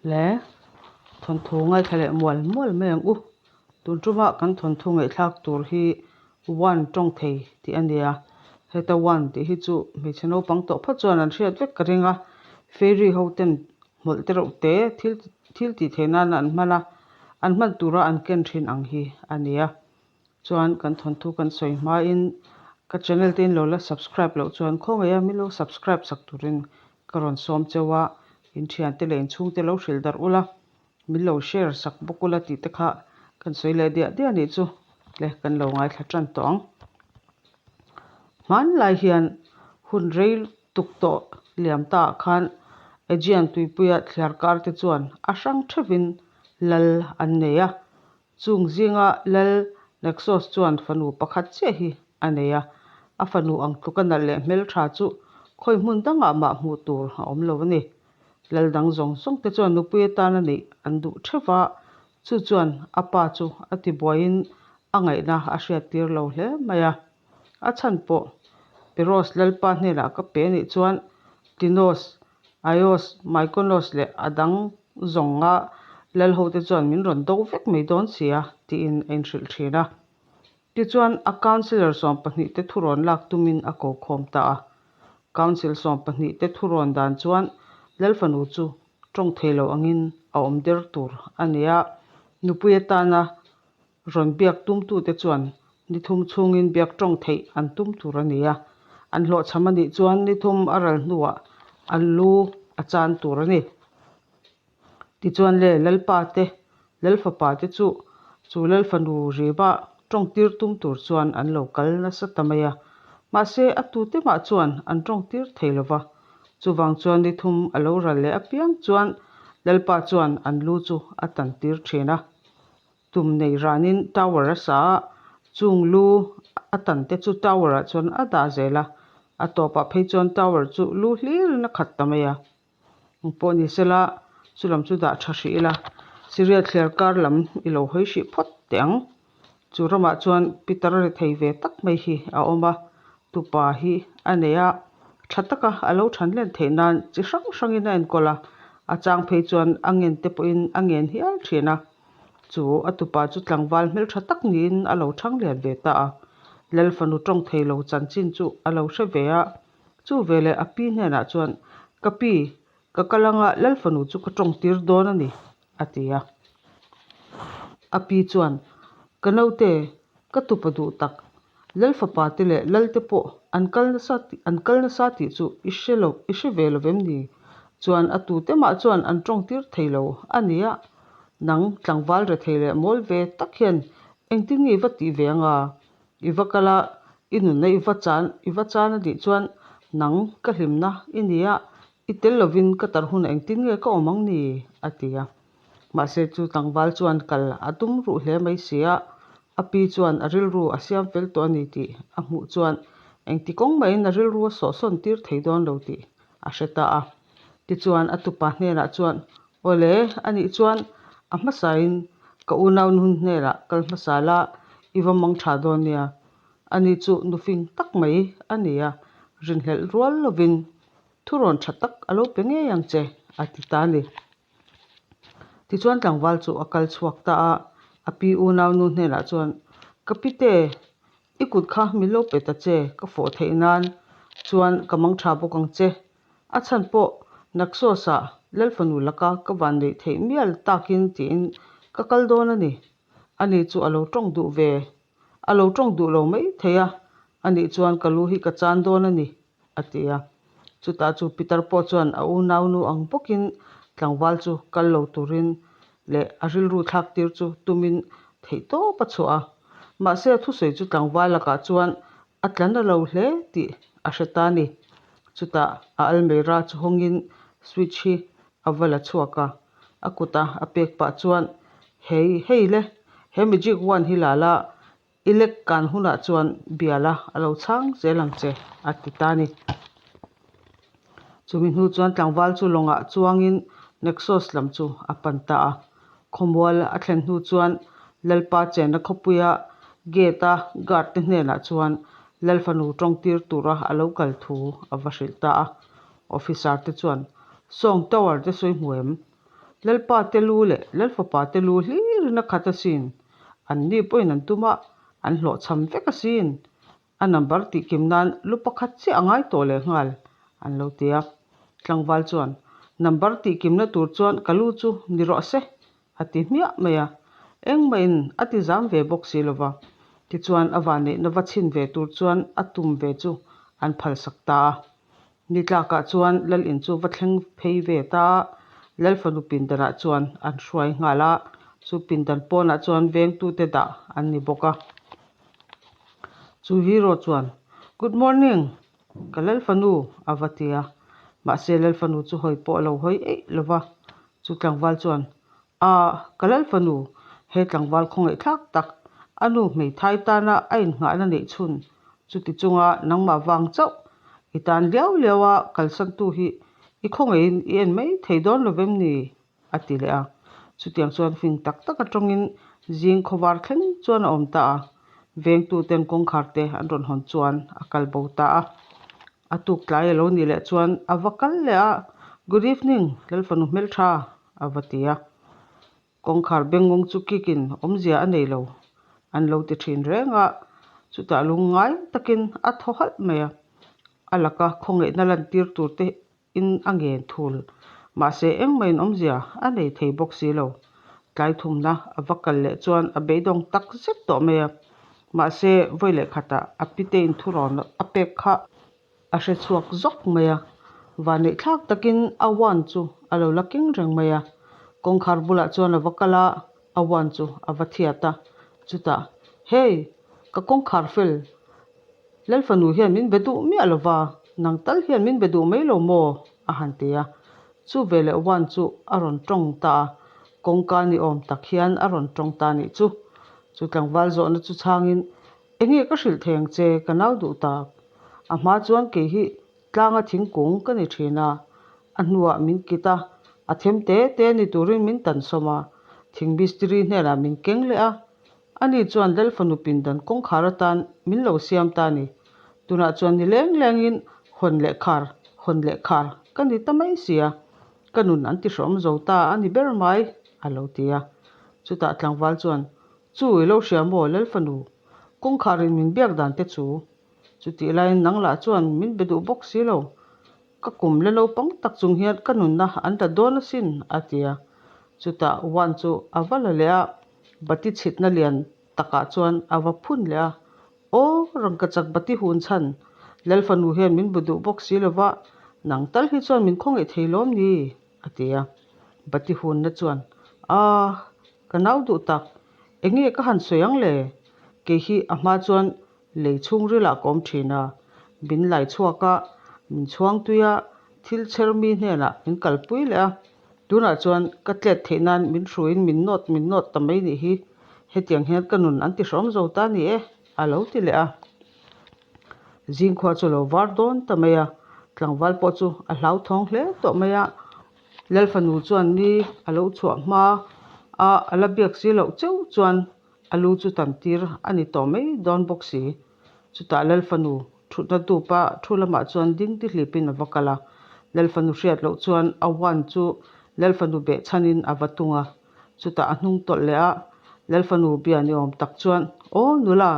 Le thawnthu ngaithla leh mual mual mai ang u. Tun tuma kan thawnthu ngaihthlak tur hi One tawng thei tih a nia. Heta One tih hi chu hmeichhe naupang tawh phawt chuan an hriat vek ka ring a. Fairy ho ten hmawlh te reuh te thil thil tih theih nana an hman a, an hman tura an ken thin ang hi a nia. Chuan kan thawnthu kan sawi hmain ka channel te in lo la subscribe loh chuan khawngaih a min lo subscribe sak turin ka rawn sawm cheu a, in thiante leh in chhungte lo hrilh darh ula, min lo share sak bawk ula tih te kha kan sawi leh diah diah anih chu le kan lo ngaithla tan tawh ang. Hmanlai hian hun rei tuk tawh liam ta ah khan Aegean tuipuia thliar kar te chuan a hrang theuhin lal an nei a, Chung zinga Lal Naxos chuan fanu pakhat chiah hi a nei a, a fanu ang tluka nalh leh hmeltha chu khawi hmun dangah mah hmuh tur a awm lo a ni. Lal dang zawng zawng te chuan nupui atana neih an duh theuh a, chu chuan a pa chu a tibuaiin a ngaihna a hriattir lo hle mai a. A chhan pawh Eros Lalpa hnenah ka pe anih chuan Tinos, Ios, Mykonos leh a dang zawnga lal hote chuan min rawn do vek mai dawn si a, tiin a inhrilh thin a. Tichuan a councillor 12 te thurawn lak tumin a ko khawm ta a. Council 12 te thurawn dan chuan Lalfanu chu tawng thei lo angin a awm der tur a ni a, nupui atana Rawn biak tumtute chuan ni thum chhungin biak tawng theih an tum tur a ni a, an hlawhchham a nih chuan ni thum a ral hnuah an lu a chan tur a ni. Tichuan le Lalpa te, Lalfapa te chu chu Lalfanu riba tawng tir tum tur chuan an lo kal nasa ta mai a, mahse a tute mah chuan an tawng tir thei lo va. Chuvang chuan ni thum a lo ral leh apiang chuan Lalpa chuan an lu chu a tan tir thin a. Tum nei ranin tower a sa a, chung lu a tan te chu tower ah chuan a dah zel a, a tawpah phei chuan tower chu lu hlirin a khat ta mai a. Engpawh ni sela chu lam chu dah tha hrih ila, Syria thliar kar lam i lo hawi hrih phawt teh ang. Chu ramah chuan Peter a rethei ve tak mai hi a awm a, tupa hi a nei a, tha taka a lo than len theih nan chi hrang hrangin a enkawl a, a chang phei chuan a ngen te pawhin a ngen hial thin a. Chu a tupa chu tlangval hmeltha tak niin a lo thang lian ve ta a. Lal fanu tawng thei lo chanchin chu a lo hre ve a. Chu veleh a pi hnenah chuan, Ka pi, ka kal anga Lal fanu chu ka tawng tir dawn a ni, a ti a. A pi chuan, Ka naute, ka tupa duh tak, Lal fapa te leh Lal te pawh an kal nasa tih an kal nasa tih chu i hre lo i hre ve lo vem ni? Chuan a tute mah chuan an tawng tir thei lo a nia. Nang tlangval rethei leh mawl ve tak hian engtin nge i va tih ve anga? I va kal a, i nunna i va chan i va chan a nih chuan nang ka hlimna i nia, i tel lovin ka tar hunah engtin nge ka awm ang ni? a ti a. Mahse chu tlangval chuan kal a tum ruh hle mai si a, a pi chuan a rilru a siam fel tawh a ni tih a hmuh chuan engti kawng mahin a rilru a sawhsawn tir thei dawn lo tih a hre ta a. Tichuan a tupa hnenah chuan, Awle, anih chuan a hmasain ka unau nun hnenah kal hmasa la, i va mang tha dawn nia. Ani chu nufing tak mai a ni a, rinhlelh rual lovin thurawn tha tak a lo pe ngei ang che, a ti ta a ni. Tichuan tlangval chu a kal chhuak ta a, a pi unaunu hnenah chuan, Ka pite, i kut kha min lo pe ta che, ka fawh theih nan chuan ka mang tha bawk ang che. A chhan pawh Naxos-ah Lalfanu laka ka van neih theih mial takin tiin ka kal dawn a ni. Ani chu a lo tawng duh ve, a lo tawng duh lo mai thei a, anih chuan ka lu hi ka chan dawn a ni. a ti a. Chutah chu Peter pawh chuan a unaunu ang bawkin tlangval chu kal lo turin leh a rilru thlak tir chu tumin theihtawp a chhuah a. Mahse a thusawi chu tlangval lakah chuan a tla na lo hle tih a hre ta a ni. Chutah a almeira chu hawngin switch hi a va la chhuak a, a kuta a pek pah chuan, Hei, hei le, he magic wand hi la la, I lek kan hunah chuan biala a lo chhang zel ang che, a ti ta a ni. Chumi hnu chuan tlangval chu lawngah chuangin Naxos lam chu a pan ta a. Khawmual a thlen hnu chuan Lalpa chenna khawpuia gate-a guard te hnenah chuan Lalfanu tawngtir tura a lo kal thu a va hrilh ta a. Officer te chuan, Sawng tower te sawi hmu em? Lalpa te lu leh Lalfapa te lu hlirin a khat asin. Anni pawhin an tum a, an hlawhchham vek asin. A number tih kim nan lu pakhat chiah a ngai tawh leh nghal, an lo ti a. Tlangval chuan, Number tih kimna tur chuan ka lu chu ni rawh se, a ti hmiah mai a. Engmahin a ti zam ve bawk si lo va. Tichuan a vanneihna va chhin ve tur chuan a tum ve chu an phalsak ta a. Ni tlakah chuan Lal in chu va thleng phei ve ta a, Lal fanu pindanah chuan an hruai nghal a, chu pindan pawnah chuan vengtute dah an ni bawk a. Chu hero chuan, Good morning, ka Lal fanu, a va ti a. Mahse Lal fanu chu hawi pawh a lo hawi eih lo va. Chu tlangval chuan, A, ka Lal fanu, he tlangval khawngaihthlak tak, a nu hmeithai tana a innghahna neih chhun, chuti chunga nangmah vang chauh i tan liau liau a kalsantu hi i khawngaihin i en mai thei dawn lo vem ni? a ti leh a. Chutiang chuan fing tak tak atangin zing khawvar thleng chuan a awm ta a, vengtuten kawngkhar te an rawn hawn chuan a kal bo ta a. A tuk tlai a lo nih leh chuan a va kal leh a, Good evening, Lalfanu hmeltha, a va ti a. Kawngkhar bengngawng chu kikin awmzia a nei lo an lo ti thin reng a, chutah lungngai takin a thaw halh mai a. A laka khawngaihna lantir tur te in a ngen thul. Mahse engmahin awmzia a nei thei bawk si lo. Tlai thumna a va kal leh chuan a beidawng tak zet tawh mai a. Mahse vawi leh khatah a pite in thurawn a pek kha a hre chhuak zawk mai a. Vanneih thlak takin a uan chu a lo la keng reng mai a. Kawngkhar bulah chuan a va kal a, a uan chu a va thiat a. Chutah, Hey! Ka kawngkhar fel Lalfanu hian min be duh miah lo va, nang tal hian min be duh mai lo maw? a han ti a. Chu veleh Wan chu a rawn tawng ta a, kawngka ni awm tak hian a rawn tawng ta nih chu. Chu tlangval zawhna chu chhangin, Enge ka hrilh thei ang che, ka nau duh tak. A hma chuan kei hi tlanga thingkung ka ni thin a, a hnuah min kit a, a them te te ni turin min tan sawm a, thing mistiri hnenah min keng leh a, Ani chuan Lal fanu pindan kawngkhar atan min lo siam ta a ni. Tunah chuan ni leng lengin hawn leh khar, hawn leh khar ka ni ta mai si a, ka nun an ti hrawm zo ta a ni ber mai, a lo ti a. Chutah tlangval chuan, Chu i lo hria maw Lal fanu, kawngkharin min biak dan te chu? Chutih laiin nang lah chuan min be duh bawk si lo. Ka kum la naupang tak chung hian ka nunna an la dawn asin, a ti a. Chutah Wan chu a va la leh a, bati chhitna lian takah chuan a va phun leh a. Aw, rangkachak bati hun chhan, Lalfanu hian min bu duh bawk si lova, nang tal hi chuan min khawngaih thei lawm ni? a ti a. Bati hunna chuan, Aaa, ka nau duh tak, enge ka han sawi ang le? Kei hi a hma chuan Lei chhungrilah ka awm thin a, min lai chhuak a, min chhuang tui a, thil chher mi hnenah min kalpui leh a. Tunah chuan ka tlet theih nan min hruiin min nawt min nawt ta mai nih hi, hetiang hian ka nun an ti hrawm zo ta ni e, a lo ti leh a. Zingkhua chu a lo var dawn ta mai a, tlangval pawh chu a hlauthawng hle tawh mai a. Lalfanu chuan ni a lo chhuah hma a, a la biak si loh cheu chuan A lu chu tan tir a ni tawh mai dawn bawk si. Chutah Lalfanu thutna tupa thu lamah chuan ding ti hlipin a va kal a. Lalfanu hriat loh chuan a uan chu Lalfanu beh chhanin a va tung a. Chutah a hnung tawlh leh a, Lalfanu bia ni awm tak chuan, Aw nula,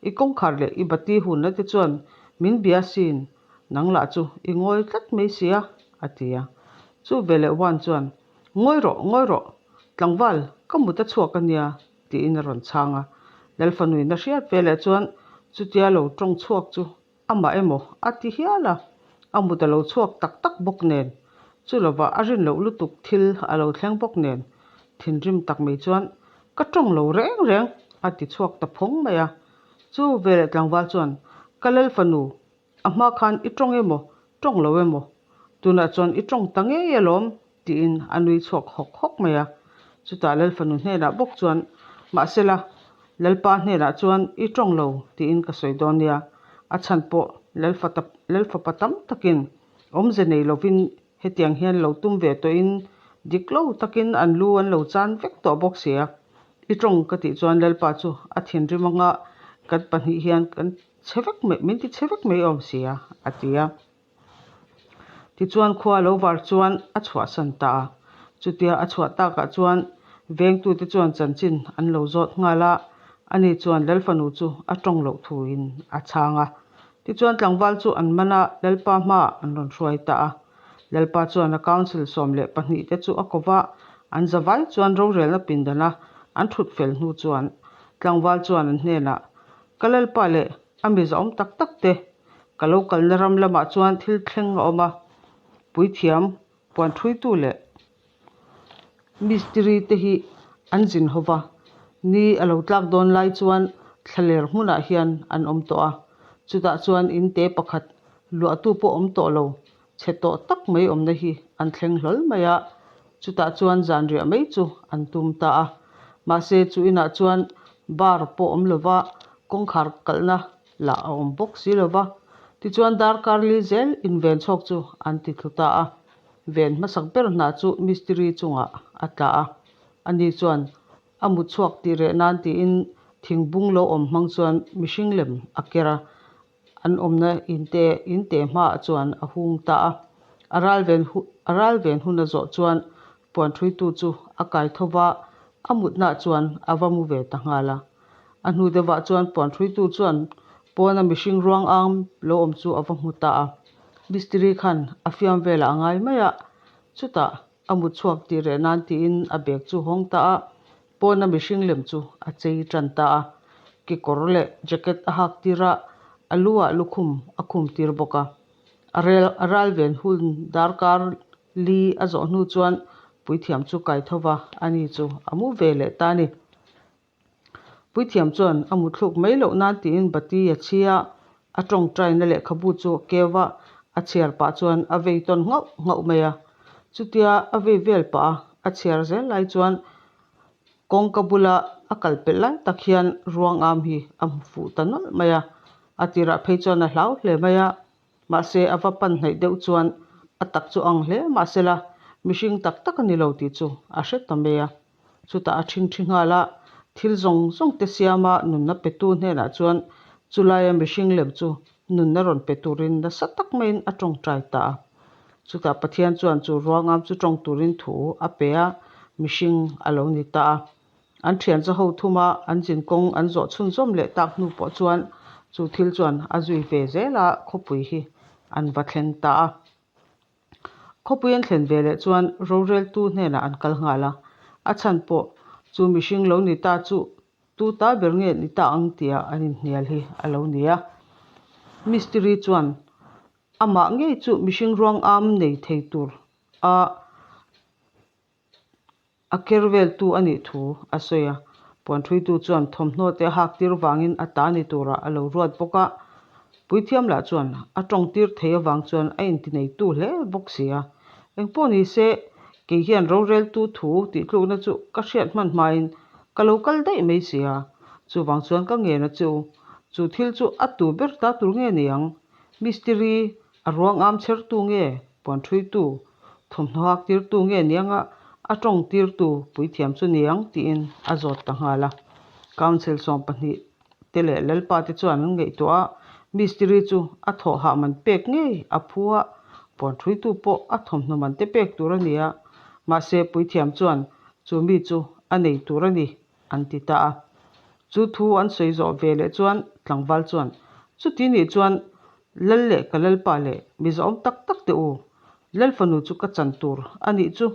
i kawngkhar leh i bati hunna te chuan min bia sin, nang lah chu i ngawi tlat mai si a, a ti a. Chu veleh uan chuan, Ngawi rawh, ngawi rawh, tlangval, ka mut a chhuak a nia, tiin a rawn chhang a. Lalfanuin a hriat veleh chuan chutia lo tawng chhuak chu amah emaw a ti hial a, a mut a lo chhuak tak tak bawk nen, chu lovah a rin loh lutuk thil a lo thleng bawk nen, thinrim tak mai chuan ka tawng lo reng reng a ti chhuak ta phawng mai a. Chu veleh tlangval chuan, Ka Lalfanu, A hma khan i tawng emaw, tawng lo emaw, tunah chuan i tawng ta ngei alawm, tiin a nui chhuak hawk hawk mai a. Chutah Lalfanu hnenah bawk chuan, Mahsela, Lalpa hnenah chuan i tawng lo tiin ka sawi dawn nia, a chhan pawh Lalfapa tam takin awmze nei lovin hetiang hian lo tum ve tawhin dik lo takin an lu an lo chan vek tawh bawk si a. I tawng ka tih chuan Lalpa chu a thinrim anga kan pahnih hian kan Chhe vek mai, min ti chhe vek mai awm si a, a ti a. Tichuan khua lo var chuan a chhuahsan ta a. Chutia a chhuah takah chuan vengtute chuan chanchin an lo zawt nghal a, ani chuan Lalfanu chu a tawng loh thuin a chhang a. Tichuan tlangval chu an man a, Lalpa hmaah an rawn hruai ta a. Lalpa chuan a council 12 te chu a ko va, an zavai chuan rorelna pindana an thut fel hnu chuan tlangval chuan an hnenah, Ka Lalpa leh a mi zahawm tak tak te, ka lo kalna ram lamah chuan thil thleng a awm a, puithiam, puanṭhuitu leh mistiri te hi an zin ho va, ni a lo tlak dawn lai chuan thlaler hmunah hian an awm tawh a, chutah chuan in te pakhat luahtu pawh awm tawh lo, chhe tawh tak mai awmna hi an thleng hlawl mai a, chutah chuan zanriah mai chu an tum ta a, mahse chu inah chuan bar pawh awm lova kawngkhar kalhna lah a awm bawk si lova, tichuan darkar li zel inven chhawk chu an ti thlu ta a, ven hmasak ber hna chu mistiri chungah a tla a, ani chuan a mut chhuak tih reh nan tiin thingbung lo awm hmang chuan mihring lem a ker a, an awmna inte inte hmaah chuan a hung ta a, a ral ven a ral ven hun a zawh chuan puanṭhuitu chu a kai tho va, a mutnaah chuan a va mu ve ta nghal a. A hnu deuhah chuan puanṭhuitu chuan pawna mihring ruang ang lo awm chu a va hmu ta a, mistiri khan a fiam velah a ngai mai a, chutah a mut chhuak tih reh nan tiin a bag chu hawng ta a, pawna mihring lem chu a chei tan ta a, kekawr leh jacket a hak tir a, a lu ah lukhum a khum tir bawk a. A rel a ral ven hun darkar li a zawh hnu chuan puithiam chu kai tho va, ani chu a mu ve leh ta a ni. Puithiam chuan a muthluk mai loh nan tiin bati a chhi a, a tawngtaina lehkhabu chu a keu va, a chhiar pah chuan a vei tawn nghauh nghauh mai a. Chutia a vei vel pah a, a chhiar zel lai chuan kawngka bula a kal pelh lai tak hian ruang am hi a hmu fuh ta nawlh mai a, a tirah phei chuan a hlau hle mai a. Mahse, a va pan hnaih deuh chuan a tak chu ang hle mahsela mihring tak tak a ni lo tih chu a hre ta mai a. Chutah a ṭhingṭhi nghal a, thil zawng zawng te siama nunna petu hnenah chuan chulaia mihring lem chu nunna rawn pe turin nasa tak maiin a ṭawngṭai ta a. Chutah Pathian chuan chu ruangam chu ṭawng turin thu a pe a, mihring a lo ni ta a. An ṭhian chaw ho thuma an zin kawng an zawh chhunzawm leh tak hnu pawh chuan chu thil chuan a zui ve zel a, khawpui hi an va thleng ta a. Khawpui an thlen ve leh chuan roreltu hnenah an kal nghal a, a chhan pawh chu mihring lo ni ta chu tu ta ber nge ni ta ang tia an inhnial hi a lo ni a. Mistiri chuan amah ngei chu mihring ruang am nei thei tur a A ker veltu a nih thu a sawi a, puanṭhuitu chuan thawmhnaw te a hak tir vangin a ta ni turah a lo ruat bawk a, puithiam lah chuan a tawng tir thei avang chuan a intineitu hle bawk si a. Engpawh ni se, kei hian roreltu thu tihtlukna chu ka hriat hman hmain ka lo kal daih mai si a, chuvang chuan ka ngen a chu. Chu thil chu a tu ber ta tur nge ni ang? Mistiri A ruang am chhertu nge puanṭhuitu, thawmhnaw hak tirtu nge nianga a tawng tirtu puithiam chu niang tiin a zawt ta nghal a. Council 12 te leh Lalpa te chuan an ngaihtuah a, mistiri chu a thawh hah man pek ngei a phu a, puanṭhuitu pawh a thawmhnaw man te pek tur a ni a, mahse puithiam chuan chu mi chu a nei tur a ni an ti ta a. Chu thu an sawi zawh ve leh chuan tlangval chuan, Chuti nih chuan Lal leh ka Lalpa leh mi zahawm tak tak teh u, Lal fanu chu ka chan tur a nih chu,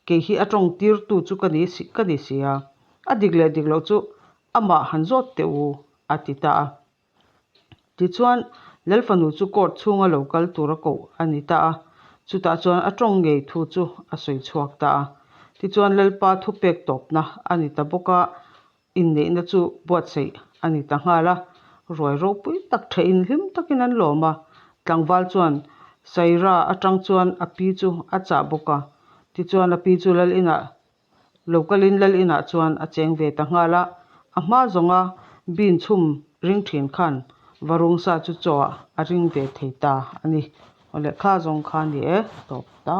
kei hi a tawng tirtu chu ka ni ka ni si a, a dik leh dik loh chu amah han zawt teh u, a ti ta a. Tichuan, Lal fanu chu court chhunga lo kal tura koh a ni ta a, chutah chuan a tawng ngei thu chu a sawi chhuak ta a. Tichuan, Lalpa thupek tawpna a ni ta bawk a, Inneihna chu buatsaih a ni ta nghal a, ruai ropui tak thehin hlim takin an lawm a, tlangval chuan Saira atang chuan a pi chu a chah bawk a, tichuan a pi chu lal inah lo kalin lal inah chuan a cheng ve ta nghal a, a hma zawnga bean chhum ring thin khan varung sa chu chaw ah a ring ve thei ta a ni. Awle kha zawng kha ni e, tawp ta.